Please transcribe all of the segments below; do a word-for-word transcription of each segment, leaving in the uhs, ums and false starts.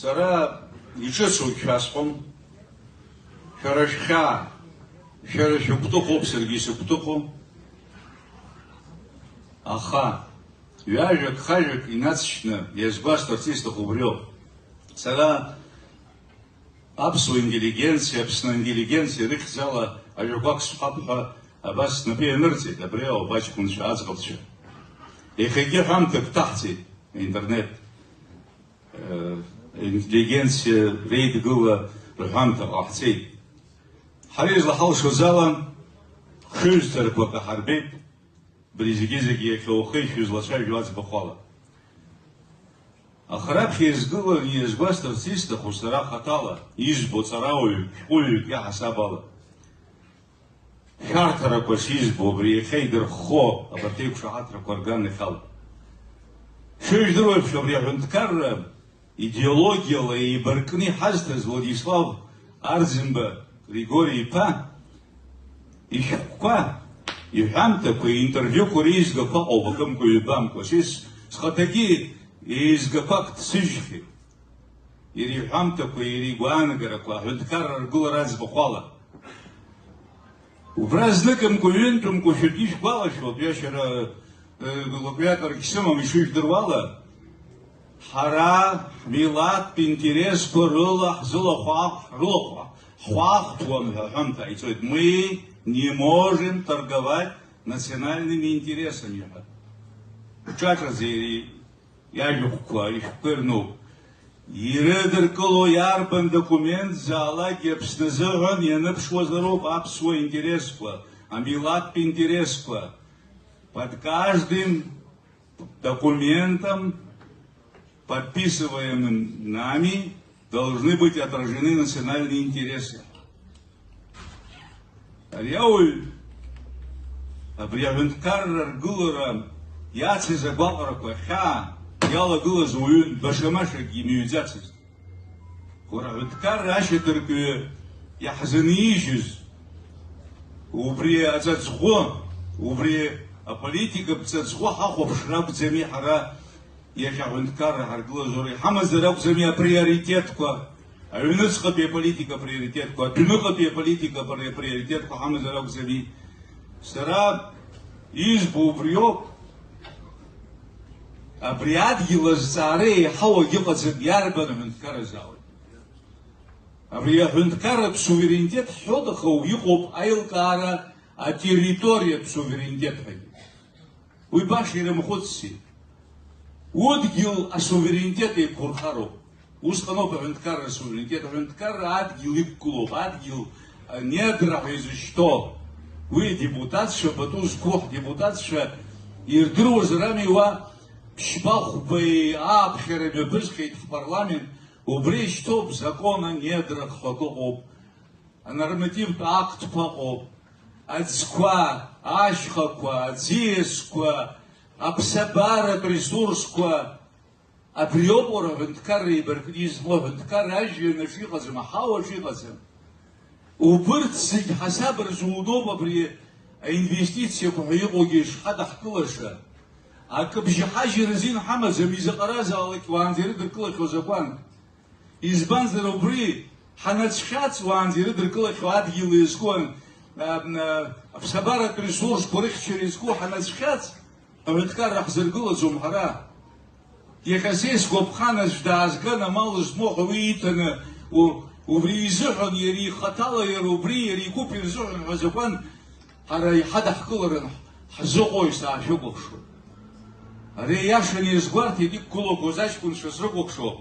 Сара иҿыцу шәасҳәом. Шәара шәхьаа, шәара шәыгәҭыхоуп, саргьы исыгәҭыхоу. Аха ҩажәак-хажәак инацшьны иазгәасҭарц исҭаху убриоуп. Сара аԥсуа интеллигенциа, Аԥсны интеллигенциа рыхьӡала ажәақәак сҳәап ҳәа абас снапы ианырҵеит абри ауп аҷкәынцәа, аӡӷабцәа. Иахьагьы ҳәамҭак ҭаҳҵеит аинтернет, э, интеллигенциа реидгыла рҳәамҭа ҟаҳҵеит. Ҳара излаҳалшоз ала, хыҩзцарақәак аҳарбеит. Абри зегьы-зегьы иахьа ухы ишәызлацәажәо аӡбахә ала. Аха раԥхьа изгыланы иазгәасҭарц исҭаху сара хаҭала, избо ҵарауаҩык, шәҟәыҩҩык иаҳасаб ала. Шәарҭарақәа шизбо, абри иахьа идырххо абарҭ еиқәшаҳаҭрақәа рганахьала. Шәыжәдыруеиԥш, абри аҳәынҭқарра идеологиала еибаркны иҳазҭаз Владислав Арӡынба Григори-иԥа ишәҟәқәа, иҳәамҭақәа, иинтервиуқәа реизгақәа ыҟоуп, акымкәа-ҩбамкәа. Сес-, схаҭагьы еизгақәак дсыжьхьеит. Иара иҳәамҭақәа, иара игәаанагарақәа, аҳәынҭқарра аргылара аӡбахә ала. Убра зныкымкәа, ҩынтәымкәа шәаргьы ишәгәалашәоит, ҩашьара, э, лакҩакрагь сымам ишыжәдыруа ала, ҳара ҳмилаҭтә интересқәа рыла ҳзылахәах-, ҳрылахәа-, ҳхәаахәҭуам ҳәа аҳәамҭа ҟаиҵоит. Мы не можем торговать национальными интересами ҳәа. Ҿаҿаӡа иара иажәахәқәа, ишәҟәқәа ирноуп. Ирыдыркыло иарбан документзаалакгьы Аԥсны азыҳәан ианыԥшуазароуп аԥсуа интересқәа, амилаҭтә интересқәа. Под каждым документом, подписываемым нами, должны быть отражены национальные интересы. Ари ауаҩ, абри аҳәынҭқарра аргылара иацыз агәаҟрақәа ахьаа иалагылаз уаҩын, баша-машакгьы имыҩӡацызт. Уара аҳәынҭқарра ашьаҭаркҩы иаҳзынижьыз, убри аҵаҵӷәы, убри аполитикатә ҵаҵӷәы ҳахәаԥшра акәӡами ҳара Иахьа аҳәынҭқарра ҳаргылазар, иҳамазар акәӡами априоритетқәа, аҩныҵҟатәи аполитика априоритетқәа, адәныҟатәи аполитика апри-, априоритетқәа ҳамазар акәӡами? Сара избо убриоуп, абри адгьыл азҵаара еиҳау агьыҟаӡам, иарбан аҳәынҭқарразаалак. Абри аҳәынҭқарратә суверенитет ҳҳәоит, аха иҟоуп аилкаара атерриториатә суверенитет ҳәагьы. Уи баша ирымхәыццеит. Удгьыл асуверенитет еиқәурхароуп. Усҟаноуп аҳәынҭқарра асуверенитет, аҳәынҭқарра адгьыл иқәгылоуп, адгьыл, а, недра ҳәа изышьҭоу. Уи адепутатцәа пату зқәу ҳдепутатцәа ирдыруазар ами уа, ԥшьба-хәбеи ааԥхьара мҩаԥысхьеит ҳпарламент, убри ишьҭоуп закон анедра ҳәа акы ыҟоуп. Анормативтә актқәа ыҟоуп, аӡқәа, ашьхақәа, аӡиасқәа, аԥсабаратә ресурсқәа, абриоуп уара аҳәынҭқарра еибаркны измоу, аҳәынҭқарра ажәҩанаҿ иҟаӡам, аҳауаҿ иҟаӡам. Убырҭ зегь ҳасаб рзуноуп абри аинвестициақәа ҳәа иҟоугьы шҳадаҳкылаша. Акы бжьаҳажьыр азин ҳамаӡам, изаҟаразаалак уаанӡа ирыдыркылахьоу азакәан. Избанзар, убри ҳанацәхьаҵ, уаанӡа ирыдыркылахьоу адгьыл иазку, а, а, аԥсабаратә ресурсқәа рыхьчара иазку ҳанацәхьаҵ, аҳәынҭқарра ҳзыргылаӡом ҳара. Иахьа са исгәаԥхан, аӡә даазган, амал змоу ҳәа уи иҭаны, у-, убри изыҳәан, иара ихаҭала, иара убри, иара игәыԥ ирзыҳәан ҳәа азакәан Ҳара иҳадаҳкыларан ҳзыҟои саашәыкәыхшоуп. Ари иашаны иазгәарҭеит иқәгылақәоз аҷкәынцәа срыкәыхшоуп.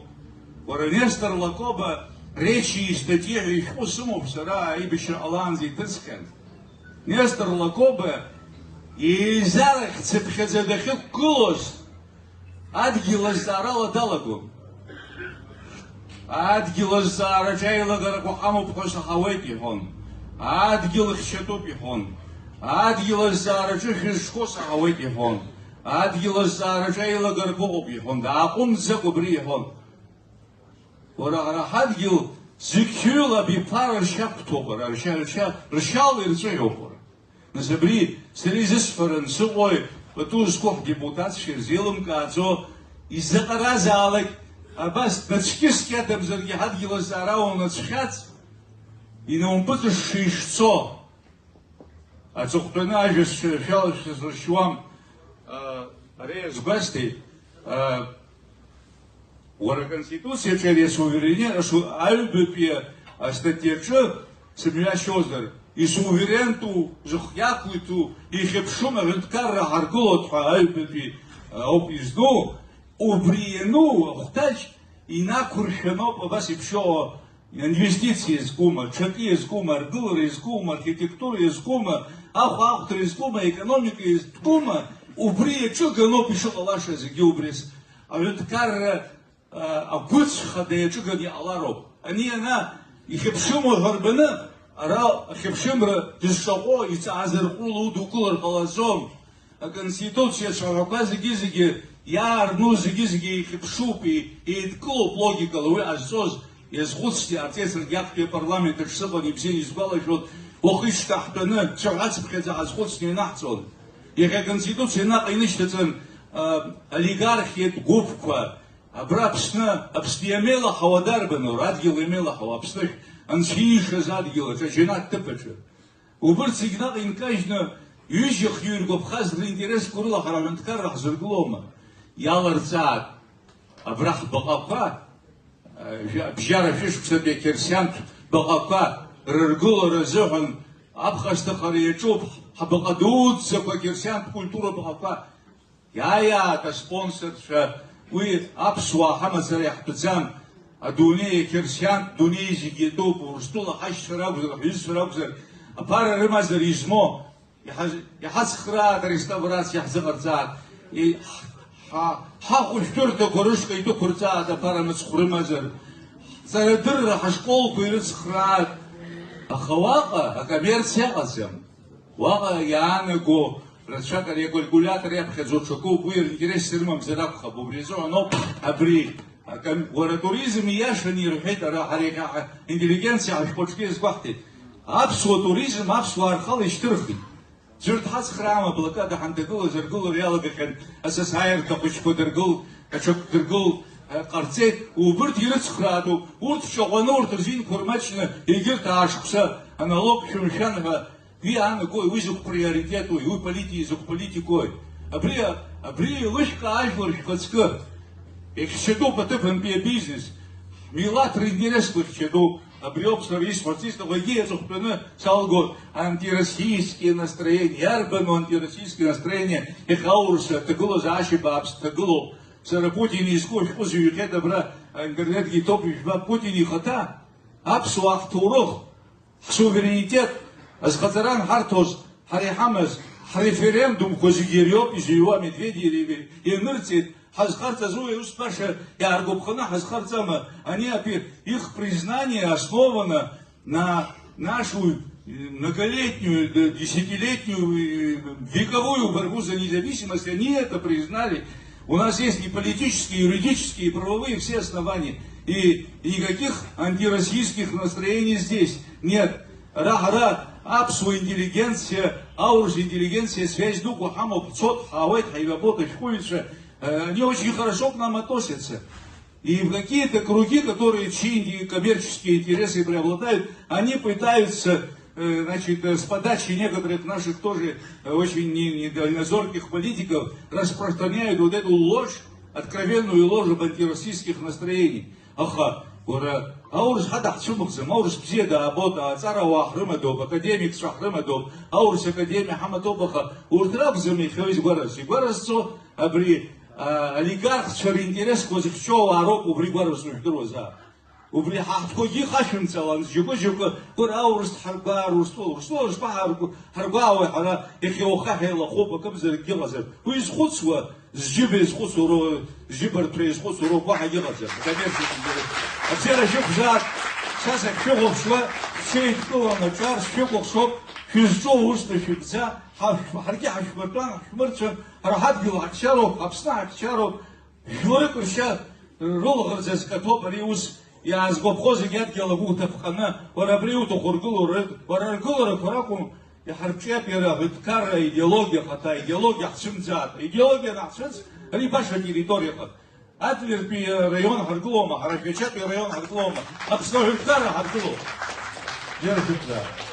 Уара Нестор Лакоба речи и статьи ҳәа ишәҟәы сымоуп сара аибашьра ҟалаанӡа иҭысхьан. Нестор Лакоба еизарахь цыԥхьаӡа дахьықәгылоз Адгьыл азҵаарала далагон. Адгьыл азҵаараҿы аилагарақәа ҳамоуп ҳәа саҳауеит, иҳәон. Адгьыл хьчатәуп, иҳәон. Адгьыл азҵаараҿы шәызҿқәоу саҳауеит, иҳәон. Адгьыл азҵаараҿы аилагарақәа ыҟоуп, иҳәон. Дааҟәымҵӡакәа убри иҳәон. Уара, ара ҳадгьыл зқьҩыла абиԥара ршьа қәҭоуп, ара ршьа, ршьа, ршьала ирҵәыҳәоуп, уара. Нас абри сара изысҳәаран сыҟои, пату зқәу ҳдепутатцәа ирзеилымкааӡо, изаҟаразаалак Абас днацәкьыс-кьадамзаргьы ҳадгьыл азҵаара уанацәхьаҵ, инаумпыҵышша ишцо. Аҵыхәтәаны ажәа сшәа-, шәала шәсыршьуам. А, ара иазгәасҭеит, а, уара Аконституциаҿы ари асуверенитет, асу-, аҩбатәи астатиаҿы сымҩашьозар, исуверентәу, зыхы иақәиҭу, ихьыԥшым аҳәынҭқарра ҳаргылоит ҳәа аҩбатәи, а, ауп изну, убри иану ахәҭаҷ инақәыршәаноуп абас иԥшьоу Инвестициа иазкума, ҽакы иазкума, аргылара иазкума, архитектура иазкума, ахәаахәҭра иазкума, аекономика иазкума, убри иаҿыганоуп ишыҟалаша зегьы убри. Аҳәынҭқарра, а, агәыцә хада иаҿыганы иҟалароуп. Ани ана ихьыԥшыму ҳәа рбаны, ара ахьыԥшымра дызҿаҟәо иҵаазарҟәыло удукылар ҟалаӡом. Аконституциа ацәаҳәақәа зегьы-зегьы иаарну зегьы-зегьы еихьыԥшуп, е-, еидкылоуп логикала, уи ҟазҵоз иазхәыцт, иаарҵеит, саргьы актәи апарламент аҿы сыҟан, ибзианы исгәалашәоит, уахи-шьҭа ҳтәаны, цәаҳәацыԥхьаӡа ҳазхәыцны ианаҳҵон. Иахьа Аконституциа наҟ инышьҭаҵан, а, олигархиатә гәыԥқәа, абра Аԥсны, Аԥсны иамеилаҳауа дарбану, адгьыл иамеилаҳауа, Аԥсны анцәа иишаз адгьыл аҿы, аџьанаҭ ҭыԥ аҿы. Убырҭ зегь наҟ инкажьны, ҩыџьа хҩы иргәаԥхаз ринтересқәа рыла ҳара аҳәынҭқарра ҳзыргылома? Иаларҵааит, абра ҳбаҟақәа, э, жәа-, бжьара шәышықәсатәи ақьырсиантә баҟақәа рыргылара азыҳәан аԥхасҭахара иаҿуп, ҳбаҟа дуӡӡақәа ақьырсиантә культура баҟақәа. Иааиааит аспонсорцәа, уи аԥсуаа ҳамацара иаҳтәӡам. Адунеи ақьырсиантә дунеи зегьы иатәуп, Урыстәыла ҳашьцәа ракәзар, ҳҩызцәа ракәзар, аԥара рымазар измоу, иҳаз-, иҳацхраат, ареставрациа ҳзыҟарҵаат, и-, ҳа-, ҳахәышәтәырҭақәа рышҟа идәықәырҵаат, аԥара мыцхә рымазар, ҳҵарадырра ҳашколқәа ирыцхраат. Аха уаҟа акоммерциа ыҟаӡам. Уаҟа иаанаго рацәак ари акалькулиатор иаԥхьаӡоу ҽакуп, уи ринтерес ирымамзар акәхап, убри азыҳәан ауп абри аком-, уара атуризм ииашаны ирҳәеит, ара ҳара иахьа ҳа-, интеллигенциа ҳашәҟәаҿгьы иазгәаҳҭеит. Аԥсуа туризм аԥсуаа рхала ишьҭырхит. Ӡәыр дҳацхраама, блокада ҳанҭагылаз аргылара иалагахьан, асасааирҭа хәыҷқәа дыргыл, аҽак дыргыл, ҟарҵеит, убырҭ ирыцхраатәуп, урҭ ҿаҟәаны, урҭ рзинқәа рмаҷны, егьырҭ аашықәса аналог шәымшәан ҳәа Уи аанагои, уи закә приоритетуи, уи полити-, закә политикои? Абри, абри еилышәкаа ажәлар шәхаҵкы. Ихьчатәуп аҭыԥантәи абизнес. Ҳмилаҭ ринтересқәа ихьчатәуп. Абри ауп сара исҳәарц исҭаху, егьи аҵыхәтәаны салгоит антироссийские настроения. Иарбану антироссийские настроения? Иахьа аурыс аҭагылазаашьа бааԥс дҭагылоуп. Сара Путин изку ашәҟәы зыҩхьеит абра, аинтернетгьы иҭоуп, ижәбап, Путин ихаҭа аԥсуаа ҳҭоурых. Ҳсуверенитет азхаҵара анҳарҭоз, ҳара иҳамаз ҳреферендумқәа зегьы ириоуп изыҩуа, Медведеви ианырҵеит, ҳазхарҵаз уи аус баша иааргәаԥханы ҳазхарҵама? Они опи-, их признание основано на нашу, э, многолетнюю, д-, десятилетнюю, э, вековую борьбу за независимость, они это признали. У нас есть и политические, и юридические, и правовые все основания. И, и никаких антироссийских настроений здесь нет. Ара ҳара аԥсуа интеллигенциа, аурыс интеллигенциа связь дуқәа ҳамоуп, ҳцоит, ҳаауеит, ҳаибабоит, ашәҟәыҩҩцәа, э, они очень хорошо к нам относятся. И в какие-то круги, которые чьи коммерческие интересы преобладают, они пытаются, э, значит, э, с подачи некоторых наших тоже, э, очень не-, недальнозорких политиков распространяют вот эту ложь, откровенную ложь об антироссийских настроениях. Аха, уара, аурыс ҳадаҳцәымӷӡам, аурыс бзиа даабоит, аҵарауаа ҳрымадоуп, академикцәа ҳрымадоуп, аурыс академиа ҳамаӡоуп, аха урҭ ракәӡам иахьа изгәаразҵо. Игәаразҵо абри, а, олигархцәа ринтересқәа зыхьчоу ауаа роуп убри гәаразҵо, ижәдыруазаап. Убри ҳаҳҭқәагьы ихашәымҵалан, џьоукы-џьоукы, уара аурыс дҳаргәаар, Урыстәыла, Урыстәыла шԥаҳаргәаауеи ҳара, иахьа уаххаҳәа илахәуп, акымзаракгьы ыҟаӡам. Уи изхәыцуа, зџьыба изхәыцуроу, зџьыбарҭәра изхәыцуроу уаҳагьы ыҟаӡам. Акоммерциатә интересқәа. Абзиара шәықәзаап, са сахьшәыхәаԥшуа, шәҽеидкыланы аҿар сшәыкәыхшоуп, шәызҿу аус дышәыгӡа, ҳа-, ҳаргьы ҳашәмыртәан, ҳшәмырцәан, ҳара ҳадгьыл ҳахьчароуп, Аԥсны ҳахьчароуп, жәларык ршьа рылаӷырӡ азкаҭәоуп ари аус, иаазгәаԥхо зегьы адгьыл агәы уҭаԥҟаны, уара абри иуҭаху ргыло, уара аргыларақәа ракәым, иҳарҿиап иара аҳәынҭқарра аидеологиа ахаҭа, аидеологиа ҳцәымӡаат. Аидеологиа анаҳцәыӡ, ари баша атерриториа ыҟан. Адлертәи раион ҳаргылома, ҳара Шәачатәи раион ҳаргылома, Аԥсны аҳәынҭқарра ҳаргылома. Џьара шәықәзаап.